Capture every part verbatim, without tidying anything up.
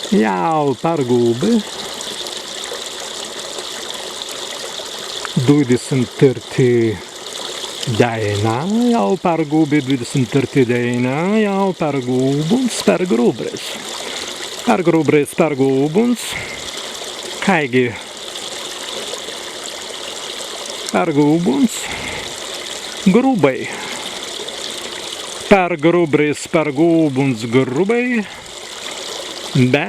Jāu pergūbi dwidesimts tīrtā dēina, jāu pergūbi dwidesimts tīrtā dēina, jāu pergūbuns, pergrubris. Pergrubris, pergūbuns. Kāigi pergūbuns, grubbai. Pergrubris, pergūbuns, grubbai. Be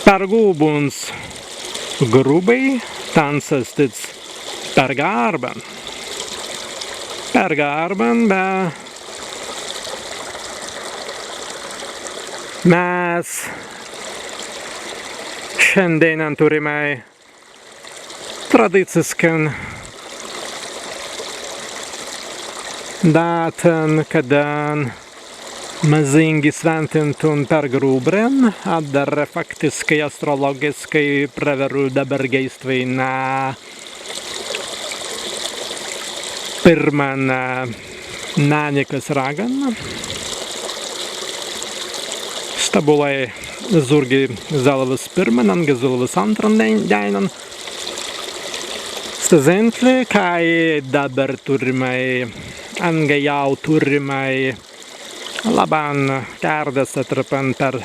pergūbuns, grubbai, tāns ast tīt per garban. Per garban, be mes šandēinan turrimai tradiciskan dātan, kaddan mazīngi swintintun pergrubrin, adder faktiskai astrolōgiskai prawerru dabber gēistwei na pirman, ā, mēnikas raggan. Sta būlai zūrgi Zelwas pirman, anga Zelwas āntran dēi-, dēinan. Sta zentli, kāi dabber turrimai, anga jāu turrimai labban kērdas etrappan per,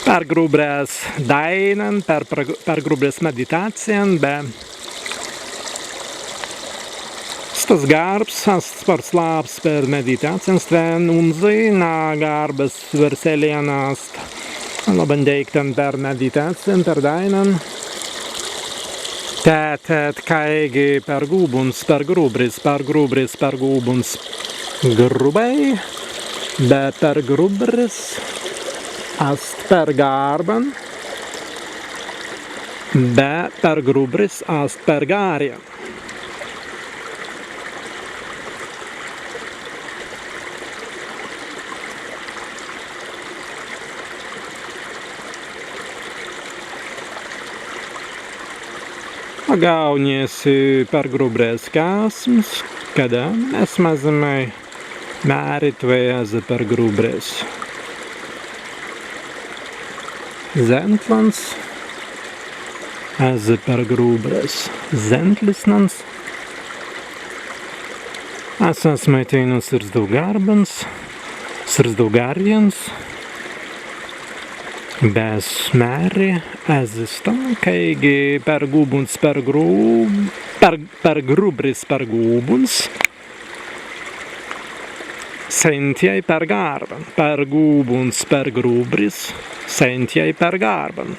pergrubres dēinan, per, per, pergrubres meditācijan, be stas garbs ast spārts labs per meditācijan, stwen unzai na garbas werseljan ast labban deīktan per meditācijan, per dēinan. Tēt, tēt, kāigi pergūbuns, pergrubris, pergrubris, pergūbuns, grubbai, be pergrubris ast per garban, be pergrubris ast per garrjan. Pagaūnis pergrubres kēsms, kaddan mes mazzimai mēritwei ezze pergrubres zentlans, ezze pergrubres zentlisnans. As asmai teinū sirzdau garbans, sirzdau garrjans, be as mēri ezze stan, kāigi pergūbuns, pergru-, per-, pergrubris, pergūbuns, sentjai per garban, pergūbuns, pergrubris, sentjai per garban.